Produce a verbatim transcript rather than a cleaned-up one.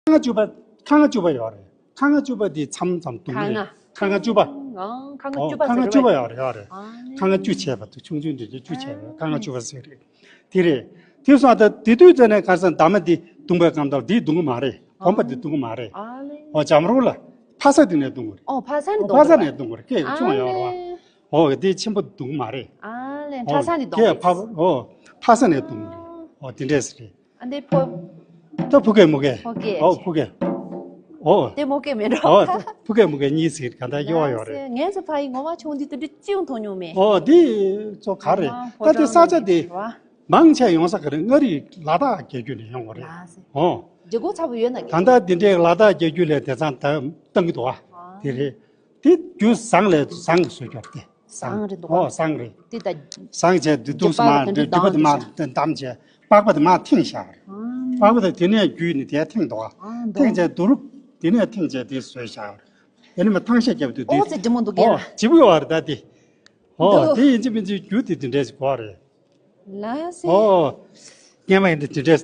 ལྔ་བཅུ་པ། ཁ་ལྔ་བཅུ་པ་ཡོད་རེད། ཁ་ལྔ་བཅུ་པ་འདི་མཚམས་ཙམ་བརྡུང་གི་རེད། ཁ་ལྔ་བཅུ་པ། ཨང་། ཁ་ལྔ་ཨོ་བཅུ་པ་ཁ་ལྔ་ཟེར་བཅུ་པ་བས། ཡོད་རེད། ཡོད་རེད། ཨ་ནི། ཁ་ལྔ་བཅུ་བྱས་པ་དང་ཆུང་ཆུང་འདི་ཚོ་བཅུ་བྱས་པ། ཁ་ལྔ་བཅུ་པ་ཟེར་རེད། དེ་རེད། དེ་སོང་ད་དེ་དུས་ཙམ་ནས་ཁ་སང་འདབ་མ་འདི་བརྡུངས་པའི་སྐབས་དང་འདི་བརྡུང་གི་མ་རེད། གོམ་པ་འདི་བརྡུང་གི་མ་རེད། ཨ་ལེ། ཨོ་འཇམ་རོང་ལ་ཕ་ས་འདི་ནས་བརྡུང་གི་རེད། ཨོ་ཕ་ས་ནས་ཨོ་བརྡུང་ཕ་ས་གི་ནས་རེད། བརྡུང་གི་རེད། སྐད་ཨ་ཆུང་ཡོད་རེད་ལེ། བ། ཨོ་དེ་ཆེན་པོ་བརྡུང་གི་མ་རེད། ཨ་ལེ། ཨོ་ཕ་ས་ནས་བརྡུང་གི་རེད། ཕ་ཨོ་ཕ་ས་ནས་བརྡུང་གི་རེད། ཨོ་དེ་འདྲས་རེད། ཨ་འདི་ཕོ། ད་ཕུ་གེ་མུ་གེ། ཕོ་གེ། ཨོ་ཕུ་གེ། ཨོ། དེ་མུ་གེ་མེད་འགྲོ། ཨོ་ད་ཕུ་གེ་མུ་གེ་གཉིས་ཟེར་ག་ད་ཡོ་ཡོ་རེད། ངས་ཚོ་ཕ་ཡི་ངོ་མ་ཆུང་འདི་དུ་འདྲི་ཅིའུ་མཐོང་མྱོང་མེད། ཨོ་འདི་ཚོ་ག་རེད། ད་དེ་ས་ཆ་དེ་མང་ཆེ་ཡོང་ས་ག་རེད། མངའ་རིས་ལ་དྭགས་རྒྱལ་རྒྱུད་ནས་ཡོང་གི་རེད། ཨོ། རྒྱལ་སྒོ་ཚ་པོ་ཡོད་ན་ག་ད་འདི་འདྲའི་ལ་དྭགས་རྒྱལ་རྒྱུད་ལས་དེ་ཚང་ད་བཏང་གི་འདུག་ཨ། དེ་རེད། དེ་རྒྱུ་ཟངས་ལས་ཟངས་ཀྱི་བཟོས་ཀྱོག་དེ། ཟངས་རེད་འདུག་ཨོ་ཟངས་རེད། དེ་ད། ཟངས་བྱས་དེ་དུག་སི་མ་འདྲ་འདྲ་དུ་དུ་མ་བསྡམས་བྱས། པགས་པ་དེ་མ་ཐེངས་བཞག་རེད། པགས་པ་དེ་དེ་ནས་རྒྱུས་ནི་དེ་ཐེངས་འདུག་ཨ། ཐེངས་བྱས་དུ་རུབ་དེ་ནས་ཐེངས་བྱས་དེ་བཟོས་བཞག་རེད། དེ་ནས་མ་ཐང་ཤ་རྒྱབ་དུས་དེ། ཨོ་ཙི་འདྲི་མོ་འདུག་གས། ཨོ་ལྗིད་པོ་ཡོད་རེད་ད་དེ། ཨོ་འདུག་དེ་ཡིན་གཅིག་མིན་གཅིག་རྒྱུ་དེ་དེ་འདྲས་ཞིག་གོ་རེད། ལ་སེ། ཨོ། སྔས་མ་ཡིན་དེ་དེ་འདྲས།